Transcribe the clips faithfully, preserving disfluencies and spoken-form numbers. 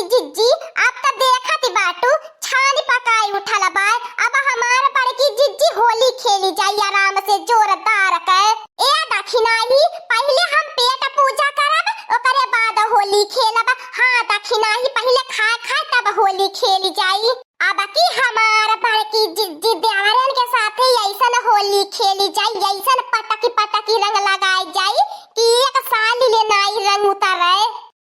जिज्जी, अब त देखत बाटू, छानी पकाई उठल बाय। अब हमार बड़की जिज्जी होली खेली जाई आराम से, जोरदार के। ए दखिनाही, पहिले हम पेट पूजा करब, ओकरे बाद होली खेलब। हाँ दखिनाही, पहिले खाए खाए तब होली खेली जाई। अब की हमार बड़की जिज्जी देवरन के साथे ऐसन होली खेली जाई, ऐसन पटकी पटकी रंग लगाई जाई कि एक साल ले नाई रंग उतरे।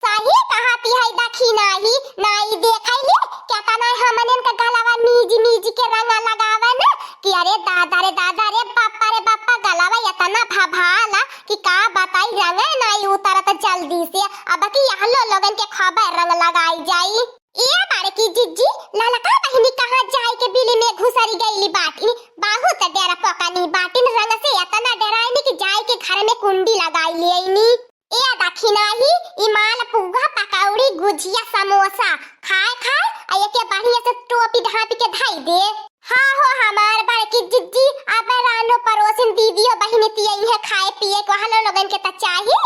सही कहती है दखिनाही, नाई देखैली केतना हमनन के गलवा मीज मीज के रंग लगावे न कि अरे दादा रे दादा रे बापा रे बापा, गलवा एतना भभाला कि का बताई, रंगे नाई उतरत जल्दी से। अब की यहलो लोगन के खबर रंग लगाई जाई। ए बड़की जिज्जी, ललका बहिनी कहाँ जाए के बिली में घुसरी गईली बाटिन? बहुत डेरा पकानी बाटिन, रंग से एतना डेराइनी कि जाए के घर में कुंडी लगाई लेनी। ए दखिनाही, ई मालपुआ, पकौड़ी, गुजिया, समोसा खाए खाए, आ एके बढ़िया से टोपी ढाँपी के धई दे। हाँ हो हमार बड़की जिज्जी, अब रानो पड़ोसिन दीदियो बहिनी तियई है खाए पिए को, हलो लोगन के त चाही।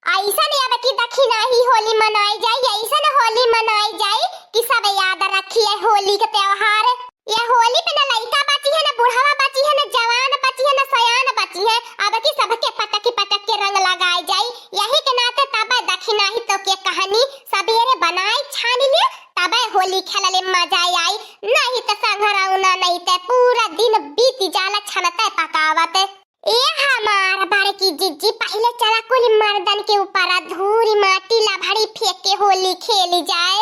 ऐसन अब की दखिनाही होली मनाई जाई, ऐसन होली मनाई जाई कि सब याद रखिए होली के त्योहार। ये होली पे न लइका बची है, न बुढ़वा बची है, न जवान बची है, न सयान बची है। अब की सबके पटक पटक के रंग लगाए जाई। यही के नाते तब दखिनाही तो के कहनी, सबेरे बनाई छानी ले, तबे होली खेलले मजा आई। नहीं त संघरौना नहीं त पूरा दिन बीत जाला छनते पकावत। ए हमार बड़की जिज्जी, पहिले चला कुल मर्दन के ऊपर धूरी माटी लभड़ी फेंक के होली खेली जाए।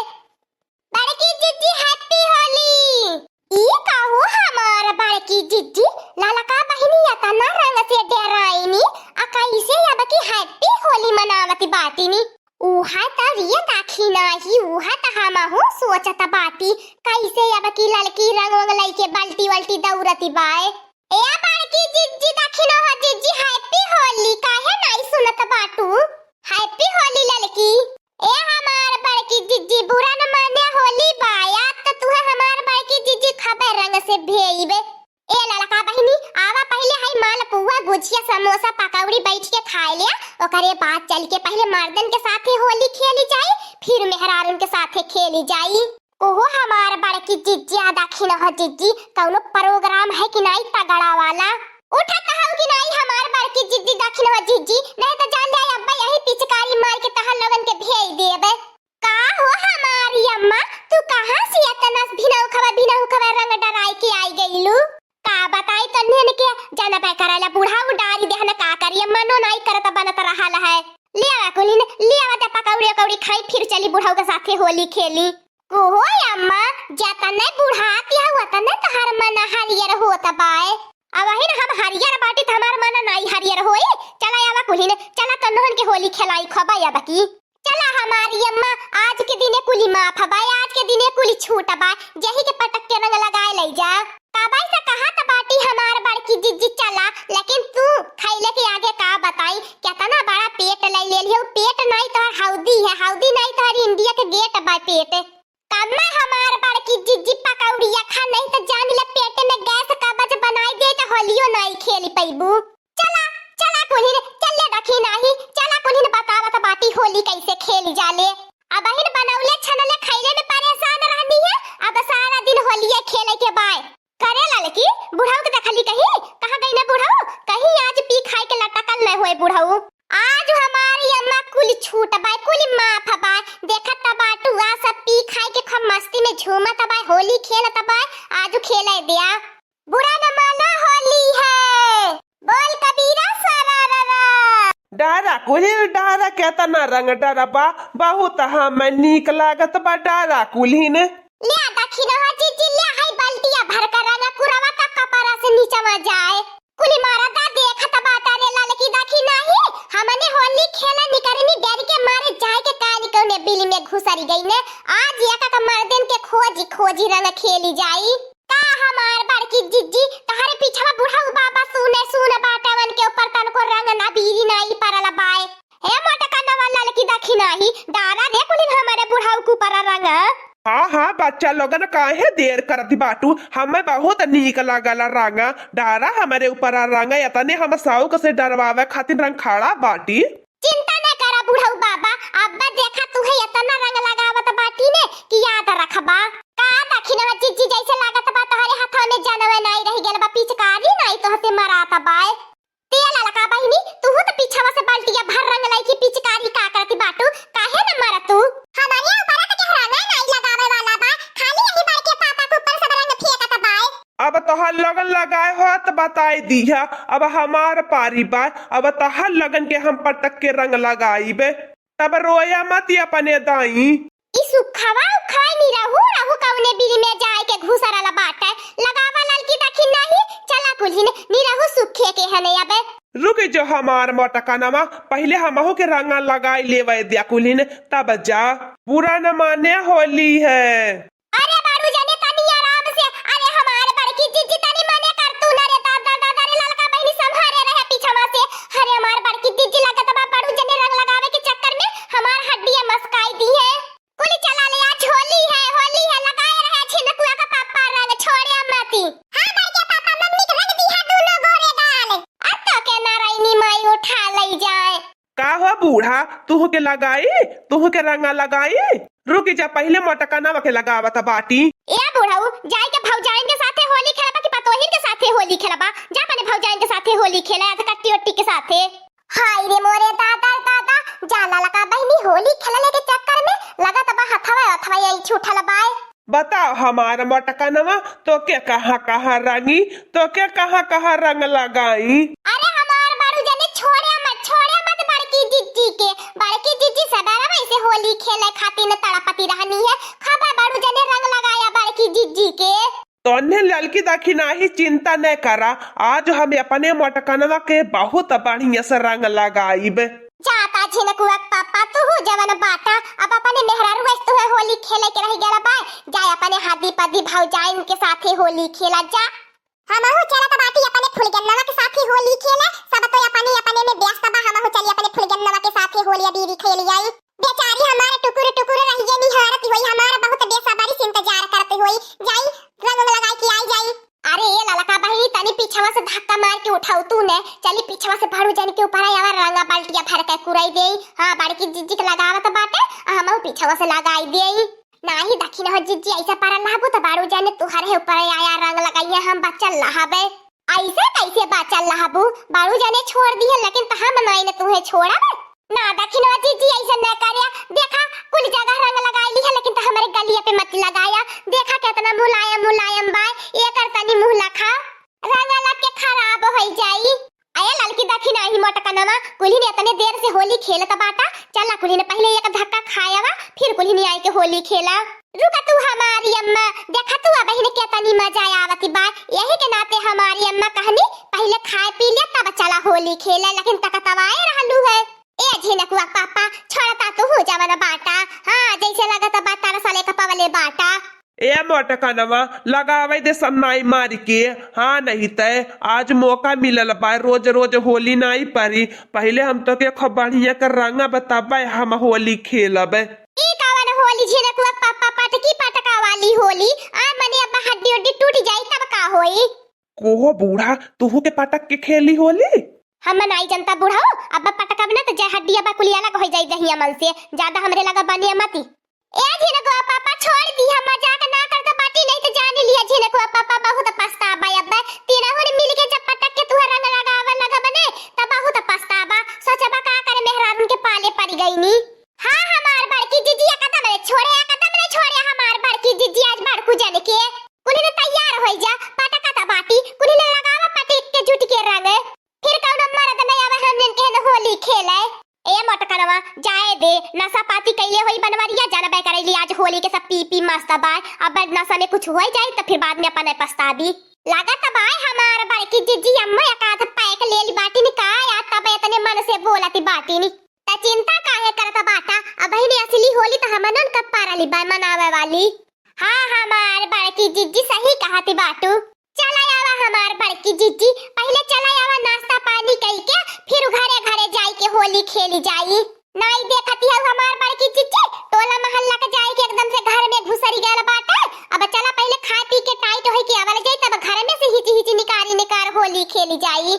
बड़की जिज्जी, हैप्पी होली। ई का हो हमार बड़की जिज्जी, ललका बहिनी एतना रंग से डेराइनी, आ कैसे अब की हैप्पी होली मनावत बाटिनी? उहा त रियत आखी नाही, उहा त हमहू सोचत बाटी, कैसे अब की ललकी रंग वंग लइके बाल्टी वाल्टी दौड़ती बाए। ए बड़की जिज्जी, दखिनहो जिज्जी, हैप्पी होली। काहे नाई सुनत बाटू? हैप्पी होली ललकी। ए हमार बड़की जिज्जी, बुरा न माने, होली बा, आज त तुहे हमार बड़की जिज्जी खबे रंग से भेइबे। ए ललका बहिनी, आवा पहिले हई मालपुआ, गुझिया, समोसा, पकौड़ी बैठ के खाए ले, ओकरे बाद चल के पहिले मर्दन के साथे होली खेली जाई, फिर मेहरारून के साथे खेली जाई। ओहो हमार बड़की जिज्जी, आ दखिनहो जिज्जी, कौनो प्रोग्राम है कि नाई तगड़ा वाला? उठत हऊ कि नाई हमार बड़की जिज्जी, दखिनहो जिज्जी, नहीं त जान ले अब्बा यही पिचकारी मार के तहर लोगन के भेज देबे। का हो हमारी अम्मा, तू कहाँ से एतना भिनऊ खवा, भिनऊ खवा रंग डराई के आई गईलू? का बताई तन्हन के, जनबे करला बुढ़ऊ डारी देहन, का करी, मनो नाई करत बनत रहल है। ले आवा कुलिन, ले आवा त पकौड़ी उकौड़ी खाई, फिर चली बुढ़ऊ के साथे होली खेली। ओहो अम्मा, जतने बुढ़ाती है, वतने तोहार मन हरियर होत बाए। अबहिन हम हरियर बाटी त हमार मन नाई हरियर होई। चला आवा कुलिन, चला तन्हन के होली खेलाई खबा अब की। चला हमारी अम्मा, आज के दिने कुली माफ बा, आज के दिने कुली छूट बा, जेही के पटक के रंग लगाए लई जा। कबई से कहत बाटी हमार बड़की जिज्जी चला, लेकिन तू खैले के आगे का बताई, केतना बड़ा पेट लई ले लियो, पेट नाई तोहर हौदी है, हौदी नाई तोहर इंडिया के गेट बा पेट। कम्मा हमार बड़की जिज्जी पकौड़िया खा, नहीं त जान ले पेट में गैस कब्ज बनाई दे त होलियो नाई खेली पैबू। चला, चला कुल्हिन, चल ले दखिनही, चला कुल्हिन बतावत बाटी होली कैसे खेली जाले। अबहिन बनौले छनले खैले में परेशान रहनी है, अब सारा दिन होलिये खेले के बाय। करे ललकी, बुढ़ऊ के देखली कहीं, कहाँ गई ना बुढ़ऊ? कहीं आज पी खाए के लटकल न होए बुढ़ऊ। आज हमारी अम्मा कुल छूट बाय, कुल माफ बाय। देखत बाटू आ सब पी खाए के खूब मस्ती में झूमत बाय, होली खेलत बाय, आज खेले दिया। बुरा न माना होली है। बोल कबीरा सरारा। डारा कुल्हिन डारा, केतना रंग डरबा, बहुत हमें नीक लागत बा डारा कुल्हिन। ले दखिनहो जिज्जी, ले हई बाल्टिया भर के रंग कुरवा त कपड़ा से नीचवा जाए। कुली मारा दा देखत बाटा रे ललकी दखिनही, हमने होली खेला निकरनी डर के मारे जाए के कानी कौने बिल में घुसरी गई ने। आज एक एक मर्दन के खोजी खोजी रंग खेली जाई। का हमार बड़की जिज्जी, तहरे पीछवा बुढ़ऊ बाबा सुने सुन बाटवन के ऊपर तनको रंग ना बीरी नाई परल बाय। हे मोटका नवा ललकी दखिनही, डारा रे कुलिन हमरे बुढ़ऊ के ऊपर रंग। हाँ, हाँ, बच्चा लोगन काहे देर करत बाटू? हमें बहुत नीक लागल रंग। डारा हमरे ऊपर रंग, एतने हम शौक से डरवावे खातिर रंग खड़ा बाटी। चिंता न करा बुढ़ऊ बाबा, अब्बा देखा तुहे एतना रंग लगावत बाटी, तोहार लोगन लगाए हो त बताई दिया, अब हमार पारी बा, अब तोहार लोगन के हम पटक के रंग लगाइबे। तब रोया मत अपने दाई। ई सुखवा उखवा निरहू रहू कउने बीरी में जाए के घुसरल बाटे। लगावा ललकी दखिन नाही, चला कुल्हिन निरहू सुखे के हने अबे। रुक जो हमार मोटकनवा, पहिले हमहू के रंगा लगाई लेवे द्या कुल्हिन, तब जा। बुरा न माने, होली है। अरे बाड़ू जने तनी आराम से, अरे हमार बड़की जिज्जी तनी मने कर तू ना रे दादा, दादा रे ललका बहिनी संभारे रहे पीछवा से। अरे हमार बड़की जिज्जी लगत बा बाड़ू जने रंग लगावे के चक्कर में हमार हड्डियां मस्काई दिहे। कुली चला ले, आज होली है, होली है, लगाए रहे छिनकुआ का पापा रंग, छोड़े मती। हाँ, बड़के पापा मम्मी के रंग दिहा दोनों गोरे गाल। अब तो के नारायणी माई उठा लई जाए। का हो बूढ़ा, तुहू के लगाई, तुहू के रंगा लगाई? रुक जा, पहिले मोटकनवा के लगावत बाटी। ए बूढ़ऊ, जाई के भौजाइन के साथे होली खेलबा कि पतोहिन के साथे होली खेलबा? जा अपने भौजाइन के साथे होली खेला, या तो कट्टी ओट्टी के साथे। हाय रे मोरे दादा रे दादा, जा ललका बहिनी होली खेलले के चक्कर में लगत बा हथवा हथवा यही छूटल बाय। बताओ हमार मोटकनवा, तो के कहाँ कहाँ रंगी, तो के कहाँ कहाँ रंग लगाई? अरे हमार बड़ू जने छोड़े मत, छोड़े मत बड़की जिज्जी के। बड़की जिज्जी सवेरे वैसे होली खेले खातिर तड़पती रहनी है, खबर बड़ू जने रंग लगाया बड़की जिज्जी के। तोन्हे ललकी दखिनाही चिंता न करा, आज हम अपने मोटकनवा के बहुत बढ़िया से रंग लगाइब। जाता झिनकुआ के पापा, तुहू जवन बाटा, अब अपने मेहरारू वैसे तुहे होली खेले के रह गया बा, जा अपने हादी पदी भौजाइन के साथे होली खेला जा। हमहू चलत बाटी अपने फुलगन्नवा के साथे होली खेले, सब तो अपने अपने में व्यस्त बा, हमहू चली अपने फुलगन्नवा के साथे होली अबीरी खेली आई। बेचारी हमार टुकुर टुकुर रहिए निहारत होई, हमार बहुत बेसब्री से इंतजार करत होई। जाई, रंग लगाई के आई जाई। अरे ये ललका बहिनी, तनी पीछवा से धक्का मार के उठाऊ तू ने, चली पीछवा से भरू जन के ऊपर आवा, रंगा बाल्टिया भर के कुराई देई। हाँ, बड़की जिज्जी के लगावत बाटे, आ हमहू पीछवा से लगाई देई। नाही दखिन हो जिज्जी, ऐसा पारा लाबू त बारू जाने तुहरे ऊपर आया रंग लगाइए, हम बचल लहाबे। ऐसे कैसे बचल लहाबू? बारू जाने छोड़ दिए, लेकिन त हम नहीं ने तुहे छोड़ब। ना दखिन हो जिज्जी, ऐसा न करिया। देखा, कुल जगह रंग लगाई ली है, लेकिन त हमरे गलिया पे मत लगाया। देखा कितना मुलायम मुलायम बाय, एकर तनी मुँह लखा, रंग लग के खराब होई जाई। अये ललकी दखिनाही मोटकनवा, कुल्हिन एतने देर से होली खेलत बाटा, चला कुल्हिन पहिले एक धक्का खायवा, फिर कुल्हिन आइके होली खेला। रुका तू हमारी अम्मा, देखा तू अबहिन केतनी मजा आवत बा, यही के नाते हमारी अम्मा कहनी पहिले खाए पी लिया तब चला होली खेला, लेकिन तकतवाए रहलू है। ए झिनकुआ पापा, छोड़ता तू हूँ जवन बाटा, हाँ जैसे लगत बा तरसले का पवले बाटा। ए मोटकनवा, लगावे दे सन्नाई मारी के। हाँ, नहीं तय आज मौका मिलल बा, रोज रोज होली नाई परी। पहिले हम तो के खूब बढ़िया कर रंगा बताबे, हम होली खेलबे। ई कवन होली झिनकुआ पापा, पटकी पटका वाली होली? आ मने अब हड्डी उड्डी टूट जाई तब का होई? कोहो बूढ़ा, तुहू के पटक के खेली होली? हम नाई जनता बूढ़ा, अब पटकब ना तो जय हड्डी अब कुलिया लग हो जाई दहिया मल से, ज्यादा हमरे लगा बनिया मती। ए झिनकुआ पापा, छोड़ दी, हम मजाक ना करत बाटी, नहीं तो जान लिया झिनकुआ पापा बहुत पछताबा। अब तीनहुन मिल के जब पटक के तुहर रंग लगावे लगबने, तब बहुत पछताबा। सोचबा का करे मेहरारून के पाले पड़ गई नी। हाँ, हमार बड़की जिज्जी एकदम रे छोड़े, एकदम रे छोड़े हमार बड़की जिज्जी, आज बड़कू जन के। कुल्हिन तैयार होई जा, पटकत बाटी, कुल्हिन लगावा पटक के जुट के रंग। फिर कौनो मर्द नहीं आवे हमने के न होली खेले। ए मोटकनवा, जाए दे, नशा पाती कैले होई बनवरिया, जानबे करैली आज होली के सब पी पी मस्त बाय। अब नशा में कुछ हो जाई त फिर बाद में अपन पछताबी। लागत बाय हमार बड़की जिज्जी अम्मा एक आध पैक ले ली बाटिन का, या तब इतने मन से बोलती बाटिन। त चिंता काहे करत बाटा, अबहिने असली होली त हमनन क पारली बा मनावे वाली। हाँ, हमार बड़की जिज्जी सही कहती बाटू। चला आवा हमार बड़की जिज्जी, पहिले चला आवा नाश्ता पानी कई के, फिर घरे घरे जाई के होली खेली जाई। नाई देखती हऊ हमार बड़की जिज्जी, टोला मोहल्ला के जाई के एकदम से घर में घुसरी गयल बाटे। अब चला पहिले खाए पी के टाइट होई के आवल जाई, तब घर में से हिची हिची निकारी निकार होली खेली जाई।